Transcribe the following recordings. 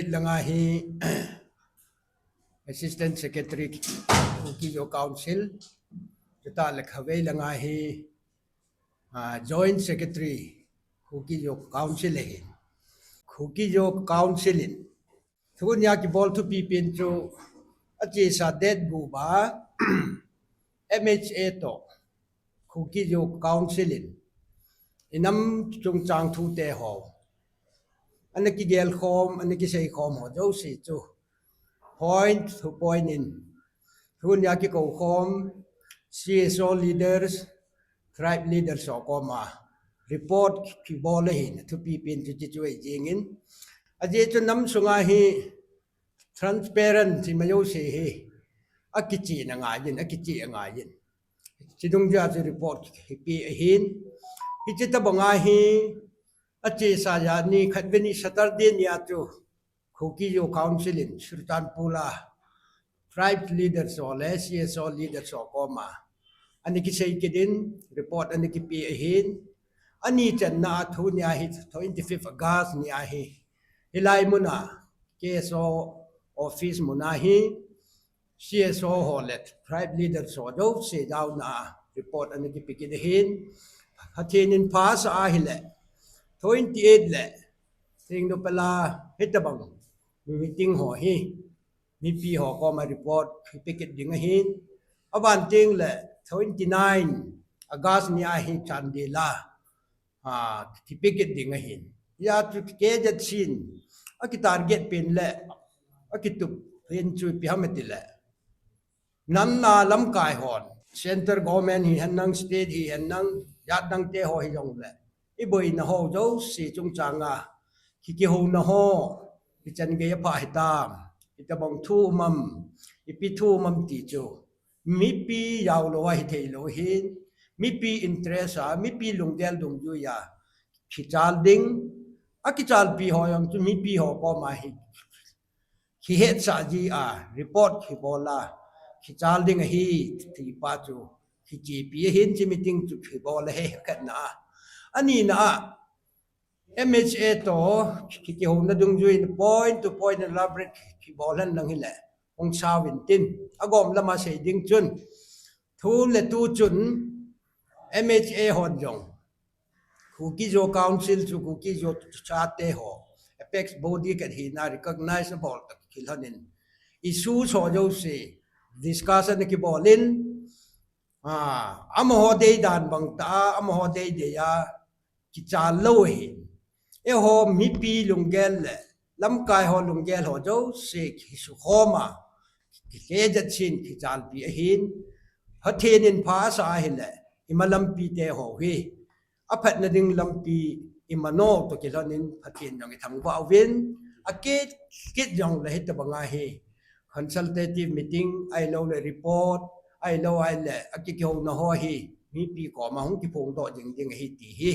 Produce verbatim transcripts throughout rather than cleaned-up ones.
Langa hi Assistant Secretary Kuki-Zo Council, chutah le khavei langa hi, ah, Joint Secretary Kuki-Zo Council ahi. Kuki-Zo Council in tunia kibol thupi pen chu achesa date gup a M H A toh Kuki-Zo Council in inam chungchang thute ho ana kigel khom, ana kisei khom ho jouse chu point to point in tunia kikou khom C S O leaders, tribe leaders ho koma report kibol ahin, thupi pen chu chuchu ahi jingin. Ajeh chu nam sunga hi transparency ma jouse hi akichena ngaiyin, akiche angaiyin. Chidungjuia chu report kipe ahin. Hiche tabanga hi achesa jani khatvei ni Saturday nia chu Kuki-Zo Council in Churachandpur a tribe leaders ho le C S O leaders ho koma ana kisei kit in, report ana kipe ahin. Ani channa a tunia hi twenty-fifth August nia hi hilai muna K S O office muna hi C S O ho le tribe leaders ho jouse jaona a report ana kipe kit ahin. Pathen in pha asa ahile twenty-eight le Thingnupel a hitabang meeting ho hi mipi ho koma report kipe kit ding ahin. Aban teng le twenty-nine August nia hi Chandel a, ah, kipe kit ding ahin. Hia chu K Z C in akitarget pen le akitup pen chu ipi ham itile, namna lamkai hon, central government hihen lang, state hihen lang, jat dangte ho hijongle, iboina ho jouse chungchanga kikihouna ho ichan gei apha hitam, itabang thu um am, ipi thu um am ti chu mipi jaolou a hithei lou ahin, mipi interest a, mipi lunggel dungjuia kichal ding, akichalpi ho jong chu mipi ho koma hi kihetsah jia report kibol a kichal ding ahi ti pa chu kichepi ahin, hiche meeting chu kibol ahi, khatna a. Anina a, M H A toh kikihouna dungjuiin point to point elaborate kibol hen lang hile hung sao intin, agom lama sei ding chun, thu le tu chun M H A hon jong Kuki-Zo Council chu Kuki-Zo chate ho apex body khat hina recognize abol tah kilhonin, issue ho jouse discussion akibolin, ah, amaho deidan bang tah a, amaho deidei a kichal lou ahi. Eiho mipi lunggel le lamkai ho lunggel ho jouse kisukhoma, K Z C in kichalpi ahin. Pathen in pha asa ahile, ima lampite ho hi aphatna ding lampi imano toh kilhonin Pathen jong ithangvah uvin, akit kit jongle hitabanga hi consultative meeting ahiloule report ahilou ahile akikihouna ho hi mipi koma hung kiphongdoh jing ding ahi ti hi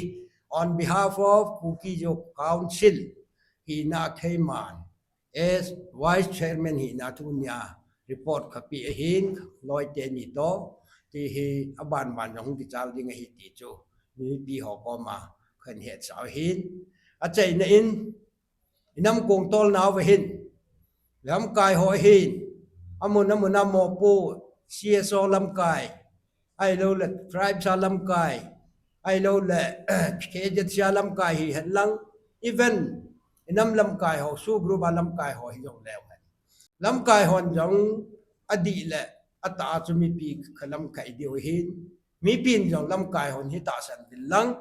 on behalf of Kuki-Zo Council hina keiman as Vice Chairman hina tunia report kapeh ahin, loite ni toh, ti hi abanban jong hung kichal ding ahi ti chu mipi ho koma kahin hetsah ahin. Achaina in, inam kong tolnauva hin, lamkai ho hin, amun amun a mopo, C S O lamkai, ahiloule tribes a lamkai, ahiloule K Z C a lamkai hihen lang, even inam lamkai ho, SoO group a lamkai ho hijongleu hen, lamkai hon jong adih le atah a chu mipi kalamkai diu ahin, mipin jong lamkai hon hi tahsan uvin lang,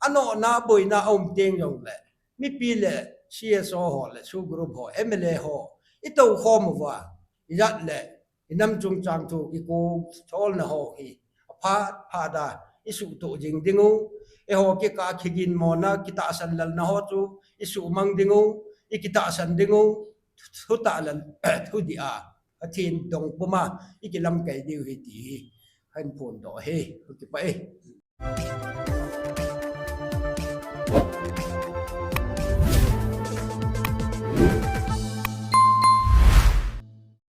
anohna boina aum teng jongle mipi le C S O ho le SoO group ho, M L A ho itoukhom uva, ijat le inam chungchang thu kikong tolna ho hi aphat phat a isuhtoh jing dingu, eiho kikah kiginmona, kitahsan lalna ho chu isuhmang dingu, ikitahsan dingu, thutah le thudih a, Pathen dong puma ikilamkai diu ahi ti hi kahin phondoh ahi. Kakipah e.